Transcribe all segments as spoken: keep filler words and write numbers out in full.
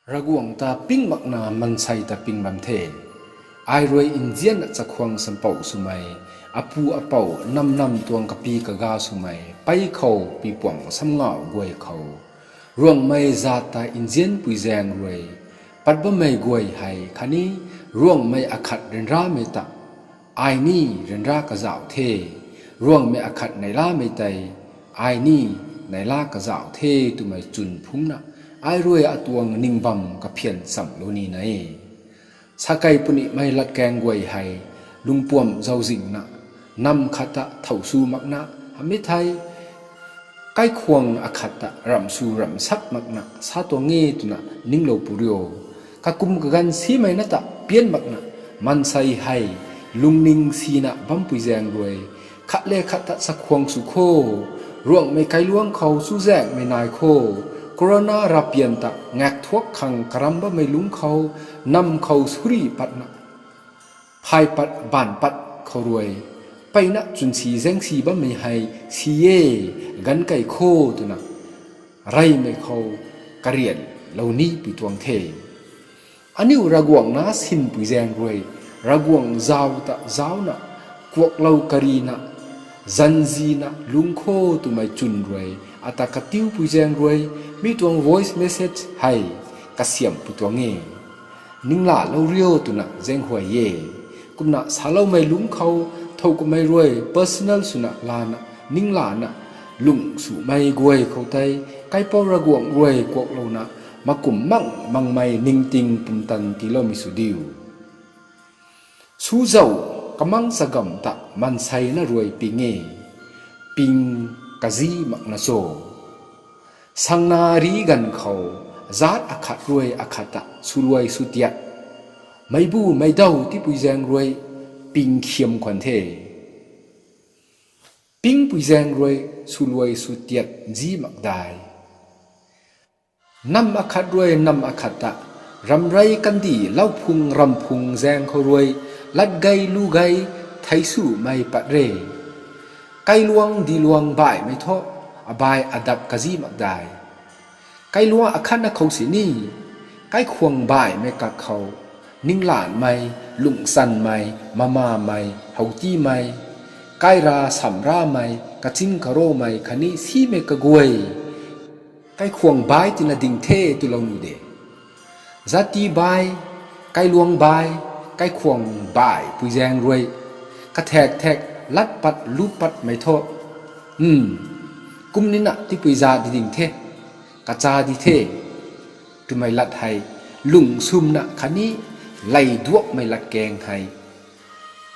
Ravguangc ta ping makna maansei ta ping bam the. Ai rui nzianna chakhwang sampou swmei, apu apou nam nam tuang kapi kaga swmei, pei khou pipuang samngau guay khou, Ruangmei zat ta nzianpui zaeng rui pat bammei guay hei khatni Ruangmei akhat ryanramei ta ai ni ryanra kazauh the, Ruangmei akhat neihlamei tei ai ni neihla kazauh the twmei chwn phungcna, ai rui atuang ning bam kaphian chamlou ni na e. Sakei punimei latkaeng guay hei lungpuam zauzingna, nam khat ta thow sw makna, hamh e thei, kaikhwang akhat ta ramh sw ramh sat makna sa tuang e twna ninglou pu rio. Kakum kaganv simei na ta pian makna, maansei hei lungning sina bampui zaeng rui, khat le khat ta chakhwang sw kho, Ruangmei kailuang khou chuzaenghmei nai kho, corona rapian ta ngak thuak khang karam bammei lungc khou, nam khou suri patna, phay pat baanv pat khou rui, mpeyna chwnsi zaengsi bammei hei si e, ganv kei kho twna, reymei khou karianlou nipui tuang the. Aniu Ravguangc nac sinpui zaeng rui, Ravguangc zauc ta zaucna, kuaklou karina, zanzina lungc kho twmei chwn rui, ata katiupui zaeng rui, mi tuang voice message hei kasiamhpui tuang e. Ninglalou rio twna zaenghuay e. Kumna saloumei lungc khou, thow kummei rui personal swna lana, ninglana, lungh swmei guay khou tei, Kaipouc Ravguangc rui kuaklouna, makum mang mangmei ningting pumtan tiiloumei sw diu. Suzauh kamang chagamv ta maansei na rui ping e, ping kazi makna cho. Sangna ri ganv khou, zat akhat rui akhat ta swluai swtiat, meicbu meicdaw tipui zaeng rui ping khiam khwan the. Pingpui zaeng rui swluai swtiat nzi mak dai. Nam akhat rui nam akhat ta, ramrei kandih lauphung ramphung zaeng khou rui, latgei lugei theic swmei pat re. Kailuang diluang baihmei thu, abai adap kazi mak dai. Kailuang akhatna khou sini, kaikhwang baihmei kak khou, ninglanmei, lungcsanmei, mamamei, houtimei, kaira samramei, kaching karomei khatni simei kaguay, kaikhwang bai tina ding the twlou nuh de. Zati bai, kailuang bai, kaikhwang baihpui zaeng rui, kathak thak lat pat lu patmei thu, kum nina tipui za di ding the, kacha di the, twmei lat hei, lung sumna khatni, lei duakmei latkaeng hei,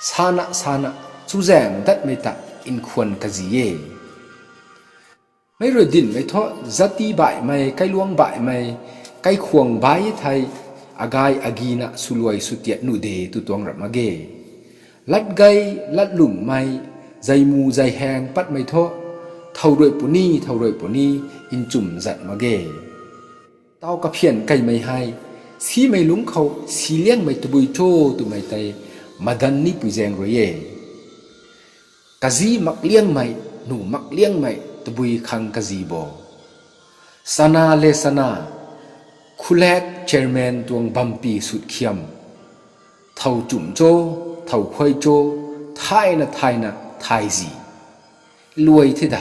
sana sana, chuzaeng datmei ta, nkhwan kazi e. Meic rui dinmei thu, zati baihmei, kailuang baihmei, kaikhwang bai thei, agay agina swluai swtiat nuh de tw tuang rap mak ge. Latgei, latlungmei, zeimu zeihaeng patmei thu, thow rui puni, thow rui puni, nchum zat mak ge. Taw kaphian kaimei hei, simei lungc khou, si liangmei tabui cho twmei tei, madan nipui zaeng rui e. Kazi mak liangmei, nuh mak liangmei, tabui khang kazi bo. Sana le sana, khulak chairman tuang bampi sut khiam. Thow chum cho, thow khuay cho, thayna thayna, thayzi. Luai the da,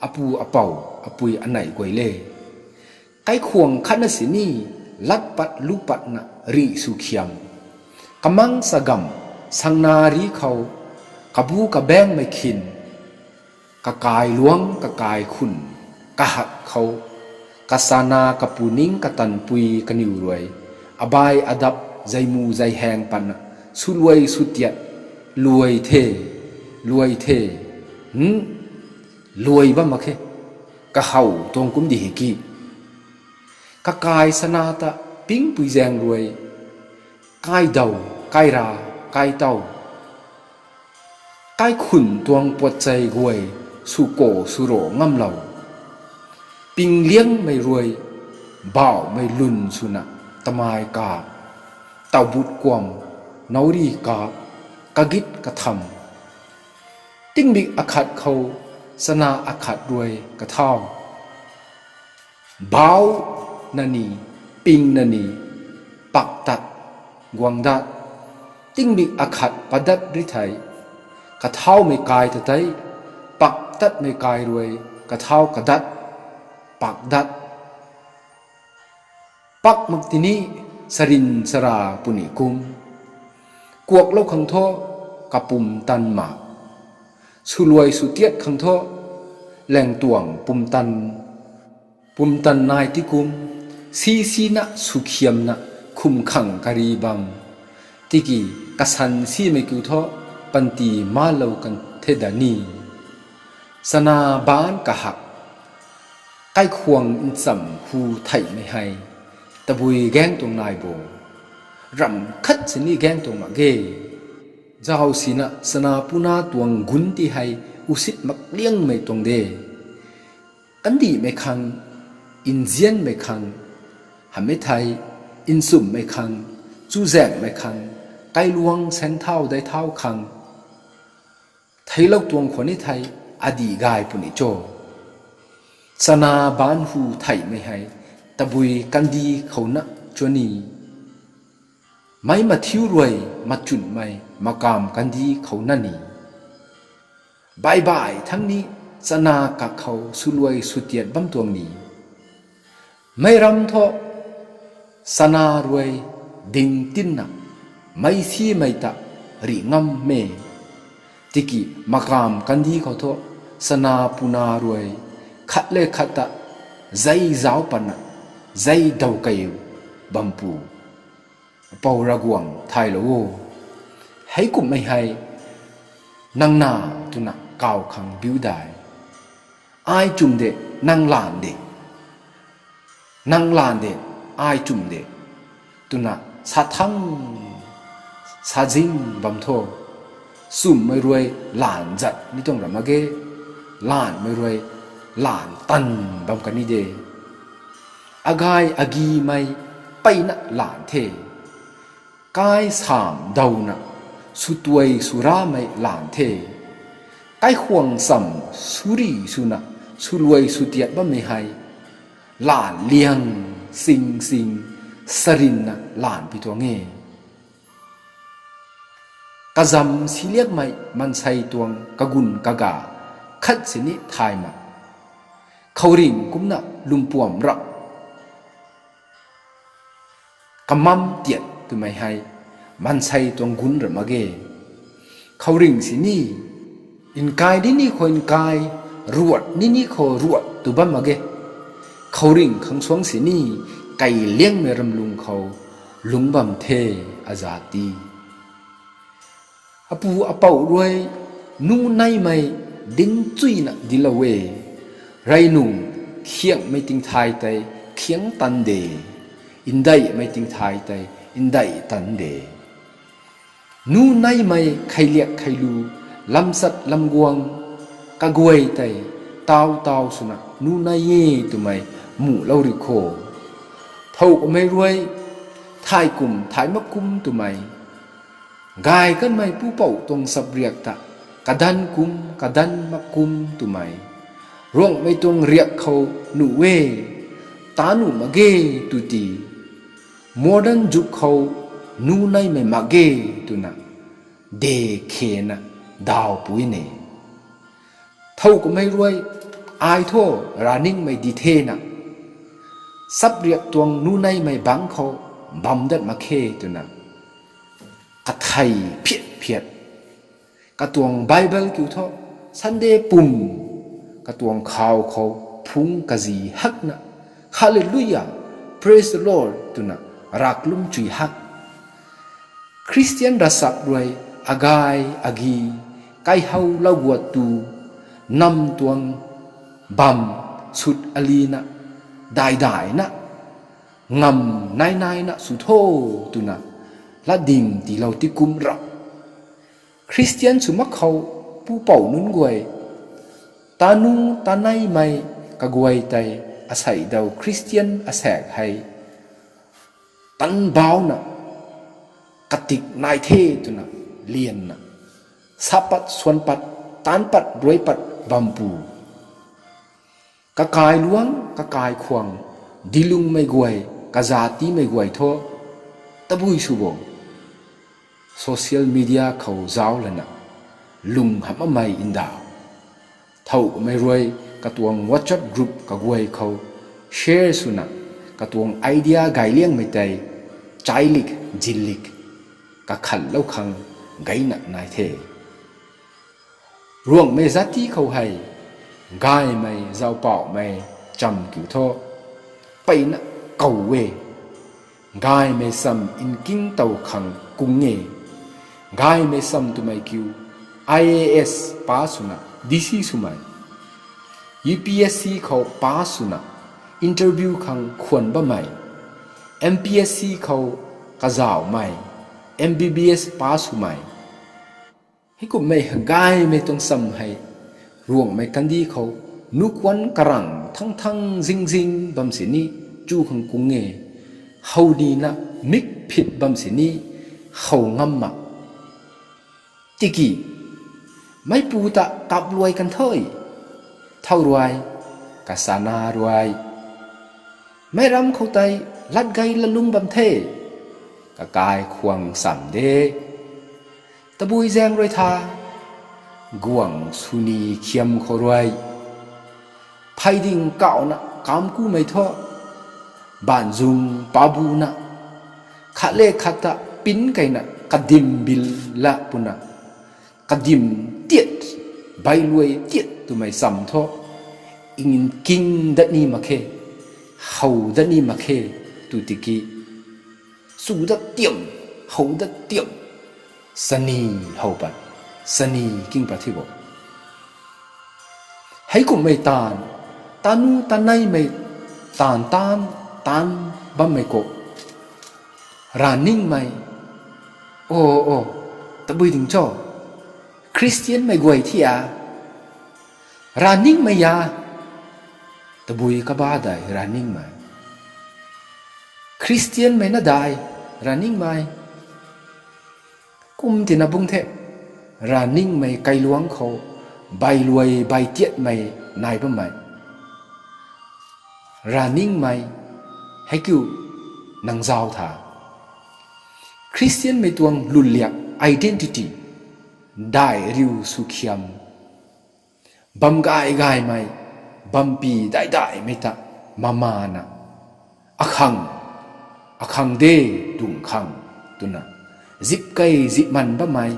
apu apou, apui aneih guay le. Kaikhwang khatna sini, lat pat lu patna rih sw khiam. Kamang chagamv, sangna ri khou, kabu kabaengmei khin, kakai luang kakai khun, kahak khou, kasana kapuning katanpui kaniw rui, abai adap zeimu zeihaeng patna, swluai swtiat, luai the, luai the, luai bam mak khe, kahow tuang kum di hei ki. Kakai sana ta pingpui zaeng rui, kaidaw, kaira, kaitow, kaikhun tuang puatchei guay, swko swro ngamlou. Ping liangmei rui, bauhmei lun swna, tamai kap, tawbut kuam, nauri kap, kagit katham. Tingmik akhat khou, sana akhat rui kathau. Bauh na ni, Tingna ni pak tat, guang dat, tingmik akhat padat ri thei, kathaumei kai ta tei, pak tatmei kai rui, kathau kadat, pak dat. Pak mak tini sarin sara puni kum. Kuaklou khang thu kapum tan ma. Swluai swtiat khang thu lengtuang pumtan, pumtan nai ti kum, si sina swkhiamna khum khang kari bam. Tiki kasan simei kiu thu panty malou kan the da ni. Chana ban kahak, kaikhwang ncham hu theihmei hei, tabui gaeng tuang nai bo. Ram khat sini gaeng tuang mak ge. Zau sina chana puna tuang gun ti hei usit mak liangmei tuang de. Kandihmei khang, nzianmei khang, hamei thei, nchumhmei khang, chuzaenghmei khang, kailuang saengthau daithau khang, theilou tuang khwan ni thei, adih gay puni cho. Chana ban hu theihmei hei, tabui kandih khou na cho ni. Meic mathiu rui machunmei makam kandih khou na ni. Baibai thang ni chana kak khou swluai swtiat bam tuang ni. Meic ram thu chana rui ding tinna, meic simei ta rih ngam me. Tiki makam kandih khou thu chana puna rui khat le khat ta zei zauc patna, zei daw kei bam pu. Pou Ravguangc thaylou o. Heikumhmei hei nang na twna kaw khang biu dai. Ai chum de, nang lan de. Nang lan de, ai chum de, twna sa thang, sa zing bam tho. Chumhmei rui lan zat ni tuang ra mak ge, lanmei rui lan tan bam kan ni de. Agay agimei peyna lan the. Kai sam dawna, swtuai swramei lan the. Kaikhwang cham suri swna, swluai swtiat bammei hei, lan liang sing sing sarinna lan pi tuang e. Kazam siliakmei maansei tuang kagun kaga khat sini thay mak. Khouringh kumna lwmpuam rap kamam tiat twmei hei maansei tuang gun ra mak ge. Khouringh sini nkai nini khou nkai, ruat nini khou ruat tw bam mak ge. Khouringh khang suang sini kai liangmei ramlung khou lungc bam the, azat ti. Apu apouh rui nuh neimei dinc chuyna dinclou e. Rey nung khianghmei tingthay tei khiangh tan de, ndeihmei tingthay tei ndeih tan de. Nuh neimei kheiliak kheilu, lamchat lamguang, kaguay tei taw taw swna nuh nei e twmei muhlou ri kho. Thow kumhmei rui thay kum thay mak kum twmei, gay kanmei pupouh tuang chapriak ta kadanv kum kadanv mak kum twmei, Ruanghmei tuang riak khou nuh e, ta nuh mak ge tw ti, modern zuk khou nuh neimei mak ge twna de khena daw pui ne. Thow kumhmei rui ai thu ravningmei di thena, chapriak tuang nuh neimei bangc khou bam dat mak khe twna kathei phiat phiat, katuang Bible kiu thu Sunday pum katuang khou khou phungc kazi hakna, Hallelujah, praise the Lord twna raklum chui hak. Khristian ravchap rui agay agi kaihowlou guat tu, nam tuang bam sut alina, daidaina, ngam nainaina sw tho twna latding tiilou tikum rap. Khristian sw mak khou pupouh nunc guay, tanu taneimei kaguay tei aseidaw Khristian asaekc hei tanbauna, katik nai the twna lianna, sa pat, suan pat, taanc pat, ruai pat bam pu. Kakai luang, kakai khwang, dilungmei guay, kazat tiimei guay thu, tabui sw bo. Social media khou zauc lana, lung hamhmei nda, thow kummei rui katuang WhatsApp group kaguay khou share swna, katuang idea gayliangmei tei chailik, zillik, kakhanlou khang gayna nai the. Ruanghmei zat ti khou hei, gaymei, zaupauhmei, cham kiu thu, peyna kaw e. Gaymei cham nking tow khang kung e. Gaymei cham twmei kiu, I A S pass swna, D C swmei, U P S C khou pass swna, interview khang khwan bammei, M P S C khou kazauhmei, M B B S pass swmei, heikumhmei gaymei tuang cham hei, Ruanghmei kandih khou, nukuan karang thang thang zing zing bam sini, chu khang kung e, how nina mik phit bam sini, how ngam mak. Tiki, meipu ta kapluai kan the, thow rui, kasana rui, meic ram khou tei latgay lalung bam the, kakai khwang cham de. Tabui zaeng rui tha, guang swni khiam khou rui, pheyding kauhna kamkumei thu, baanzung pabuna, khat le khat ta pin keyna kadim bil la puna, kadim tiat, bailuai tiat twmei cham thu, nking dat ni mak khe, how dat ni mak khe, tw tiki, chu dat tiam, how dat tiam, chani how pat, chani king pat thi bo. Heikumhmei taanv, tanu taneimei taanv taanv, taanv bammei khou, ravningmei, o, o, tabui ding cho, Khristianmei guay thi a, ravningmei a, tabui kaba dei ravningmei, Khristianmei na dei ravningmei, kum tina bung the, ravningmei kailuangc khou, bailuai baitiatmei nai bammei, ravningmei, heikiu nang zauc tha. Khristianmei tuang lwnliak, identity, dai riu swkhiam, bam gay gaymei, bampi dai daimei ta, mamana, akhang, akhang de, dungc khang, twna, zip key zip man bammei,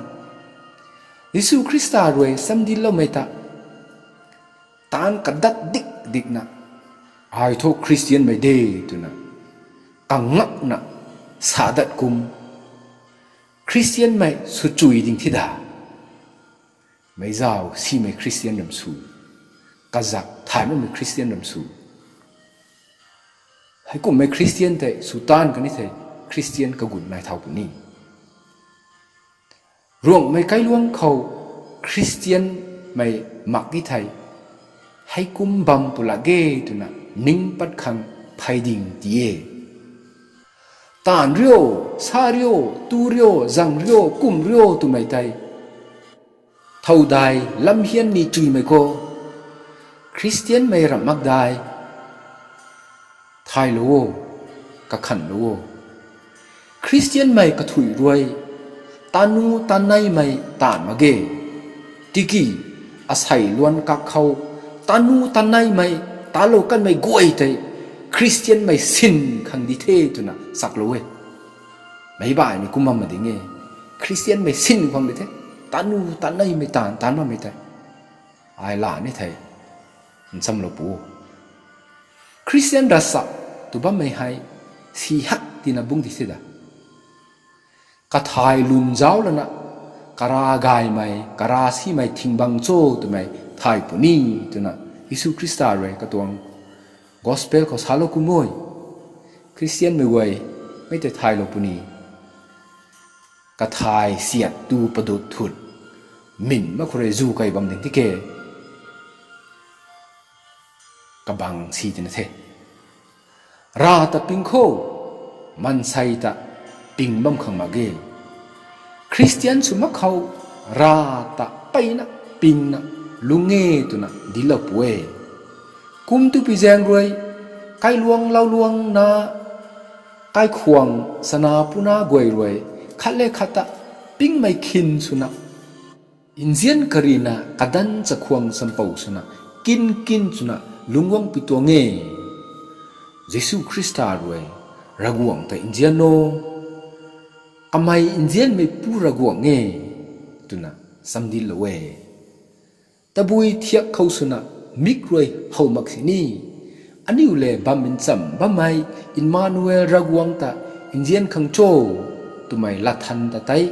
Jisu Khrista rui samdinloumei ta, taanv kadat dik dikna, ai thu Khristianmei de, twna, kangakna, sa dat kum, Khristianmei swchui ding thi da. Meic zauc simei Khristian ram sw, kazak thay makmei Khristian ram sw, heikumhmei Khristian tei sw taanv kani thei, Khristian kagut nai thau puni. Ruanghmei kailuangc khou Khristianmei mak ki thei, heikum bam pw lak ge twna ning pat khang pheyding ti e. Taanv rio, sa rio, tu rio, zang rio, kum rio twmei tei, thow dai lamhian ni chuymei khou, Khristianmei ramh mak dai, thaylou o, kakhanlou o. Khristianmei kathuic rui, tanu taneimei taanv mak ge. Tiki, asei luan kak khou, tanu taneimei, talou kanmei guay tei, Khristianmei sin khang di the twna chaklou e. Meic baihmei kum bam ma ding e. Khristianmei sin khang di the, tanu taneimei taanv, taanv bammei tei, ai la ni thei, nchamlou pu. Khristian ravchap tw bammei hei, si hak tina bung di the da. Kathay lwn zauc lana, kara gaymei, kara simei thing bang cho twmei thay puni, twna Jisu Khrista rui katuang gospel khou salou kum e. Khristianmei guay, mei tei thaylou puni. Kathay siat tu padut thut, min mak khou rui zu key bam ding tike, kabang si tina the. Rav ta ping kho, maansei ta ping bam khang mak ge. Khristian sw mak khou, Rav ta peyna, pingna, lung e twna dilou pu e. Kum twpui zaeng rui, kailuang lauluang na, kaikhwang sana puna guay rui khat le khat ta pingmei khin swna, nzian karina kadan chakhwang champou swna, kin kin swna lungc guang pi tuang e. Jisu Khrista rui, Ravguangc ta nzian o, kamei nzianmei pu Ravguangc e, twna samdinlou e. Tabui thiak khou swna mik rui how mak sini, aniu le bam ncham bammei Emmanuel Ravguangc ta nzian khang cho, twmei latthan ta tei,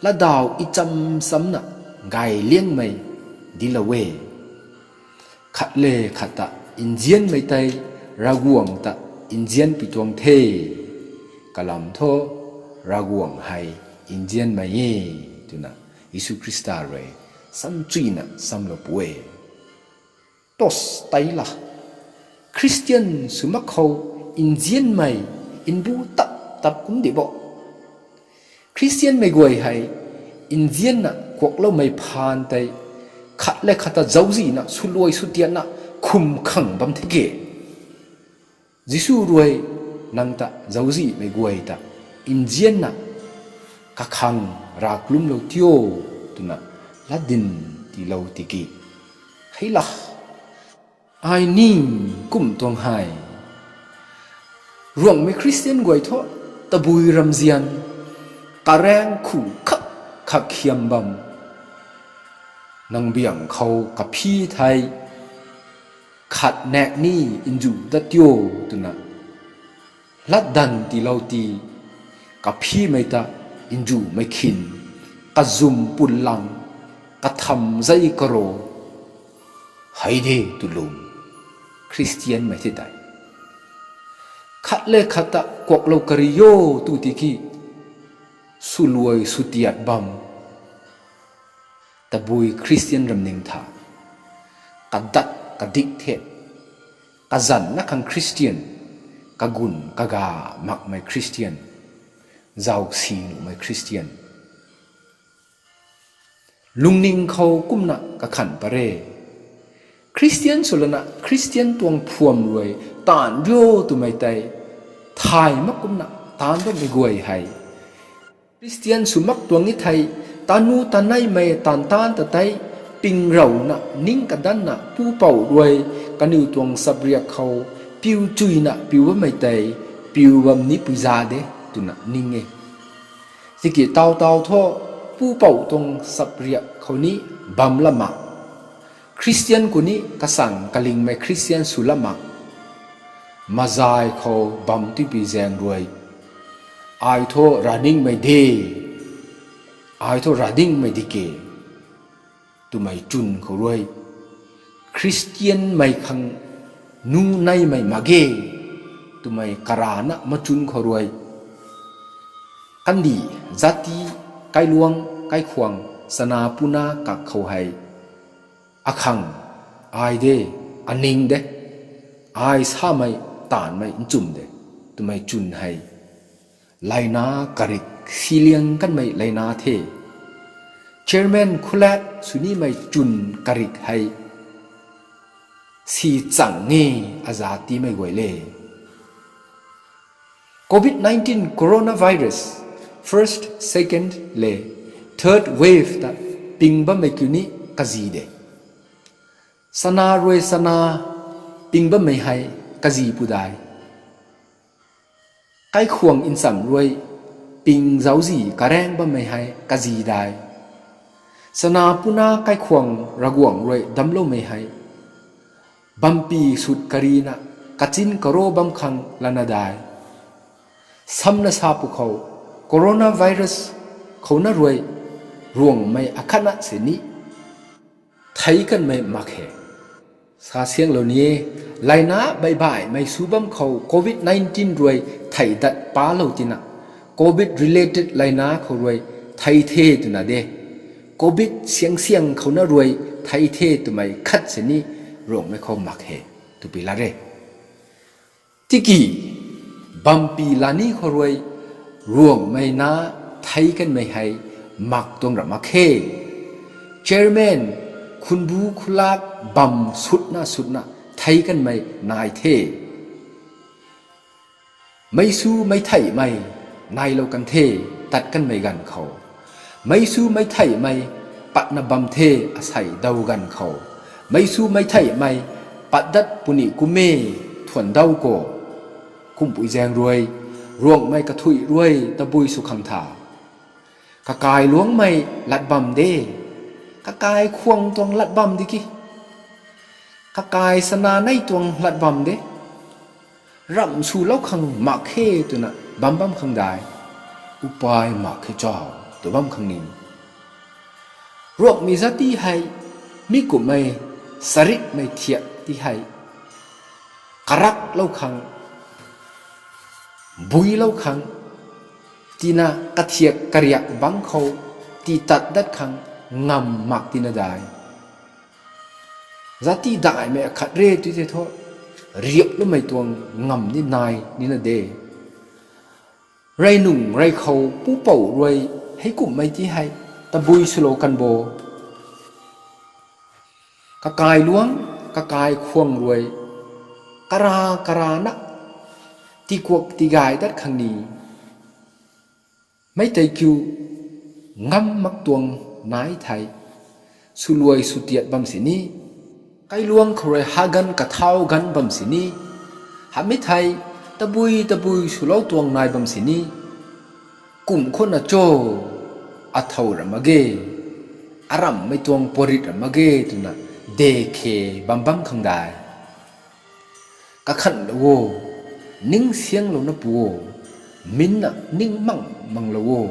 latdaw ncham chamna gay liangmei dinclou e. Khat le khat ta nzianmei tei Ravguangc ta nzian pi tuang the. Kalam thu, Ravguangc hei nzianmei e, twna Jisu Khrista rui samchuina samlou pu e. Tos tei la, Khristian sw mak khou nzianmei nbu tap tap kum di bo. Khristianmei guay hei nzianna kuakloumei phaan tei khat le khat ta zauczihna swluai swtiatna khum khang bam the ke. Jisu rui, nang ta zauczihmei guay ta nzianna kakhang raklumlou tio, twna latdyn tiilou tiki, hei la, ai ni kum tuang hei, Ruangmei Khristian guay thu tabui ramzian, karaeng khu khak khak khiam bam, nang biang khou kaphi thei khat naek ni nzu dat tio, twna latdanv tiilou ti, kaphimei ta nzumei khin, kazum pun lang, katham zei karo, hei de tw lum, Khristianmei the tei. Khat le khat ta kuaklou kari o tw tiki, swluai swtiat bam, tabui Khristian ramning tha, kadat kadik the, kazanna khang Khristian, kagun kaga makmei Khristian, zauc si nuhmei Khristian. Lungning khou kumna kakhan pat re. Khristian swlana Khristian tuang phuam rui taanv rio twmei tei thay mak kumna taanv bammei guay hei, Khristian sw mak tuang e thei, tanu taneimei taanv taanc ta tei, ping rauna ning kadanna pupouc rui kaniw tuang chapriak khou piu chuyna piu bammei tei, piu bam ni pui za de, twna ning e. Tiki taw taw thu, pupouc tuang chapriak khou ni bam lama, Khristian khou ni kasang kalingmei Khristian sw lama, mazai khou bam tipi zaeng rui, ai thu ravningmei de, ai thu ravningmei di ke, twmei chwn khou rui, Khristianmei khang nu neimei mak ge, twmei karana machwn khou rui, kandih, zati, kailuang, kaikhwang, chana puna kak khou hei, akhang, ai de, aning de, ai samei, taanvmei nchum de, twmei chwn hei, layna karik siliang kanmei layna the. Chairman Khulat swnimei chwn karik hei, si chang nge, aza tiimei guay le. Covid nineteen coronavirus first, second le third wave ta ping bammei kiu ni kazi de. Chana rui chana ping bammei hei kazi pu dai. Kaikhwang ncham rui ping zauczi karaeng bammei hei kazi dai. Chana puna kaikhwang Ravguangc rui damcloumei hei, bampy sut karina kachin karo bam khang lana dai. Samna sa pwkhou, coronavirus khouna rui Ruangmei akhatna sini thei kanmei mak khe. Sa sianglou ni e, layna baihbaihmei sw bam khou Covid nineteen rui thei dat palou tina, Covid related layna khou rui thei the twna de, Covid siang siang khouna rui thei the twmei khat sini Ruangmei khou mak khe, twpui la re. Tiki, bampy lani khou rui Ruangmei na thei kanmei hei mak tuang ra mak khe. Chairman, khunbu khulak bam sutna sutna thei kanmei nai the. Meic su meic theihmei nailou kan the, tat kanmei ganv khou. Meic su meic theihmei patna bam the, asei daw ganv khou. Meic su meic theihmei pat dat puni kum e, thuan daw khou. Kumpui zaeng rui, Ruangmei kathuic rui tabui sw khang tha. Kakai luangmei lat bam de, kakai khwang tuang lat bam de ki, kakai sana nei tuang lat bam de. Ramh swlou khang mak khe twna bam bam khang dai, upai mak khe cho tw bam khang ni. Ruangmei zati hei, mi kumhmei, saritmei thiak ti hei, karaklou khang, builou khang, tina kathiak kariak bangc khou, tii tat dat khang, ngam mak tina dai. Zati daihmei akhat re tu the thu, riaploumei tuang ngam ni nai nina de. Rey nung rey khou pupouc rui, heikumhmei ti hei, tabui swlou kan bo. Kakai luang, kakai khwang rui, kara karana, tikuak tigay dat khang ni. Mei tei kiu, ngam mak tuang nai thei, swluai swtiat bam sini, kailuang khou rui haganv kathau ganv bam sini, hamei thei, tabui tabui swlou tuang nai bam sini, kum khou na cho, athow ra mak ge, aramhmei tuang porit ra mak ge twna, de khe bam bam khang dai. Kakhanlou o, ning sianglouna pu o, minna ning mang manglou o.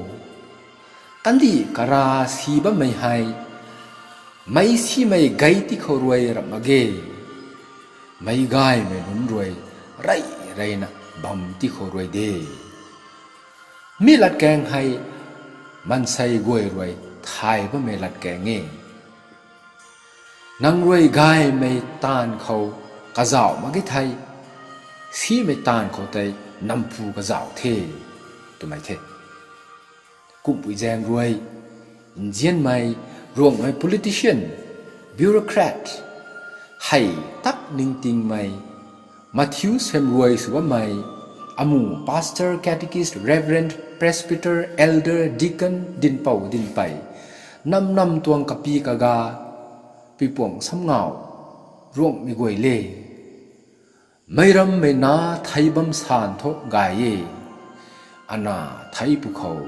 Kandih kara si bammei hei, meic simei gei ti khou rui ra mak ge, meic gaymei nunc rui, rey reyna bam ti khou rui de. Mi latkaeng hei, maansei guay rui, thay bammei latkaeng e. Nang rui gaymei taanv khou kazauh mak ge thei, simei taanv khou tei namphu kazauh the, twmei the. Kumpui zaeng rui, nzianmei, Ruangmei politician, bureaucrat, hei tak ningtingmei, Matthew sem rui sw bammei, amu pastor, catechist, reverend, presbyter, elder, deacon, dinhpou dinhpei, nam nam tuang kapi kaga, pipuang samngau, Ruangmei guay le. Meic rammei na thei bam san thu gay e, ana thei pwkhou,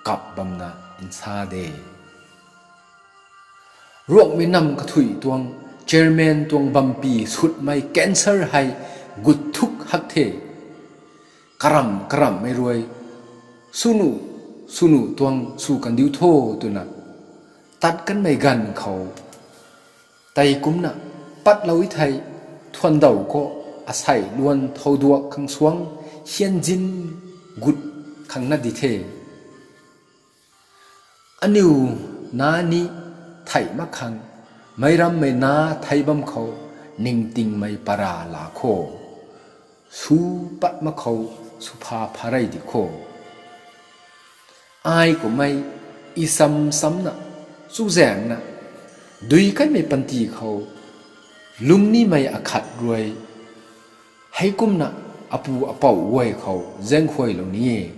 kap bamna nsa de. Ruangmei nam kathuic tuang, chairman tuang bampi sutmei cancer hei gut thuk hak the. Karamh karamhmei rui, swnu, swnu tuang sw kandiu tho twna, tat kanmei ganv khou, tei kumcna, patlou e thei, thuandauh khou, asei luan thouduak khang suang, hianzin gut khang na di the. Aniu na ni theih mak khang, meic rammei na thei bam khou, ningtingmei para la kho, su pat mak khou, swpha pharei di kho. Ai kummei, i sam samna, chuzaengna, dui kanmei panty khou, lungnimei akhat rui, heikumna apu apouh guay khou zaengkhuaylou ni e.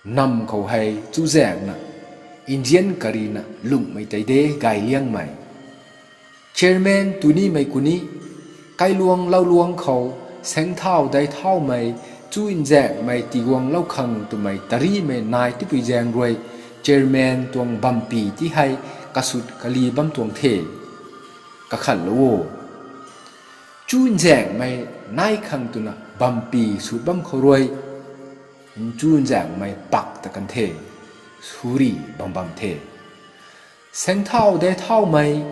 Nam khou hei chuzaengna, Indian karina lungmei tei de gayliangmei. Chairman tunimei kuni, kailuang lauluang khou, saengthau deithaumei, chu nzaenghmei tiguanglou khang twmei tarimei nai tipui zaeng rui, chairman tuang bampi ti hei kasut kali bam tuang the. Kakhanlou o. Chu nzaenghmei nai khang twna bampi sut bam khou rui, chu nzaenghmei pak ta kan the, suri bam bam the. Saengthau deithaumei,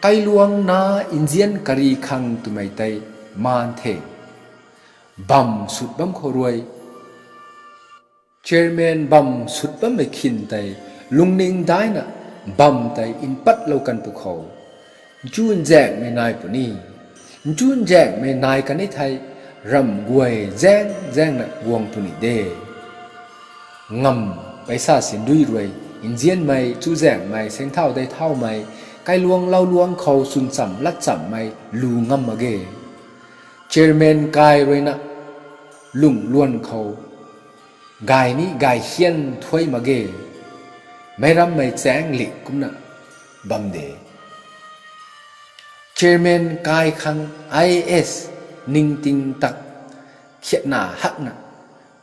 kailuang na Indian kari khang twmei tei maan the. Bam sut bam khou rui, chairman bam sut bammei khin tei, lungning daina, bam tei npatlou kan pwkhou, chu nzaenghmei nai puni, chu nzaenghmei nai kan e thei, ramh guay zaeng zaengna guang puni de. Ngam, paisa sindui rui, nzianmei, chuzaenghmei, saengthau deithaumei, kailuang lauluang khou chwn cham lat chammei lu ngam mak ge. Chairman kai ruina, lungluan khou gay ni gay hian thuai mak ge, meic rammei chaeng lik kumna bam de. Chairman kai khang I A S ningting tak khiatna hakna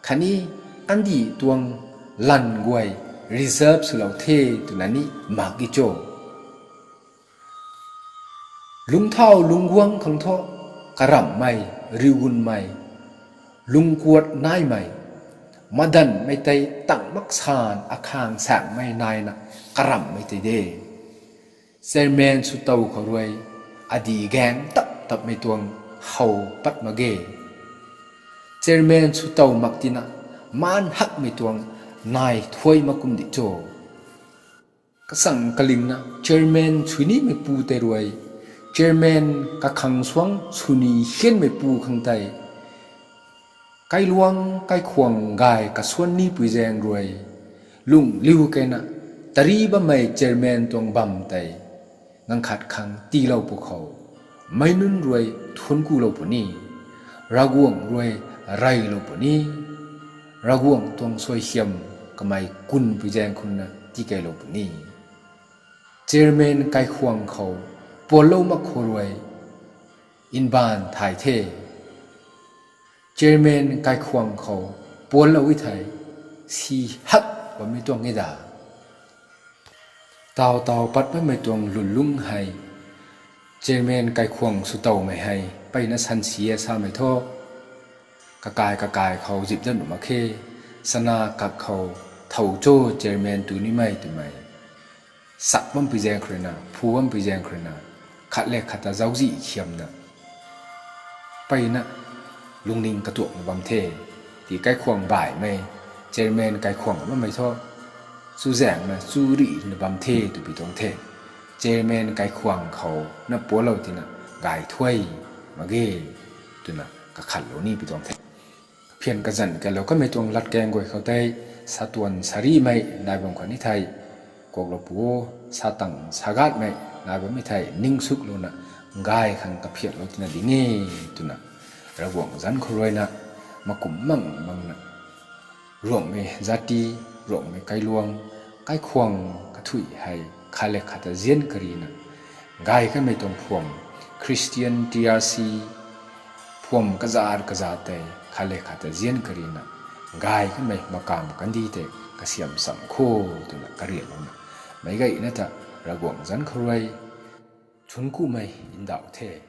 khatni kandih tuang lan guay reserve swlou the twna ni mak e cho. Lungcthau lungcguang khang thu karamhmei, riugunmei, lungkuat naimei, madanmei tei tang mak san akhang saengmei naina karamhmei tei de. Chairman swtow khou rui adi gaeng tap tapmei tuang how pat mak ge. Chairman swtow mak tina maan hakmei tuang nai thuai mak kum di cho. Kasang kalingna chairman swninimeipu tei rui, chairman kakhang suang swni hianmeipu khang tei kailuang kaikhwang gay kasuan nipui zaeng rui lungliu keyna tari bammei chairman tuang bam tei ganv khat khang tiilou pwkhou meic nunc rui thuanc kulou puni, Ravguangc rui reylou puni, Ravguangc tuang suaihiam kamei kunpui zaeng khunna tikeylou puni. Chairman kaikhwang khou puallou mak khou rui mbaanv thay the. Chairman kaikhwang khou puallou e thei si hak bammei tuang e da. Taw taw pat bammei tuang lwnlung hei chairman kaikhwang swtowmei hei mpeyna sansi e samei thu, kakai kakai khou zip dat nuh mak khe. Sana kak khou thow cho chairman tu nimei twmei sak bampui zaeng khou ruina, phu bampui zaeng khou ruina, khat le khat ta zauczih khiamna mpeyna lungning katuakna bam the. Ti kaikhwang baihmei, chairman kaikhwang bammei thu chuzaenghna chu rihna bam the twpui tuang the. Chairman kaikhwang khou na puallou tina gay thuai mak ge twna kakhatlou nipui tuang the. Phian kazanc kalou kamei tuang latkaeng guay khou tei satuan sarimei nai bam khwan ni thei, kuaklou pu o, satang sagatmei nai bammei thei ningsuklouna gay khang kaphiatlou tina ding e twna Ravguangc zanc khou ruina makum mang mangna Ruangmei zati, Ruangmei kailuang, kaikhwang kathuih hei khat le khat ta zian karina gay kanmei tuang phuam, Christian T R C phuam kazat kazat tei khat le khat ta zian karina gay kanmei makam kandih tei kasiam cham kho twna karianlouna meic gayna ta Ravguangc zanc khou rui thuanc kumei ndauh the.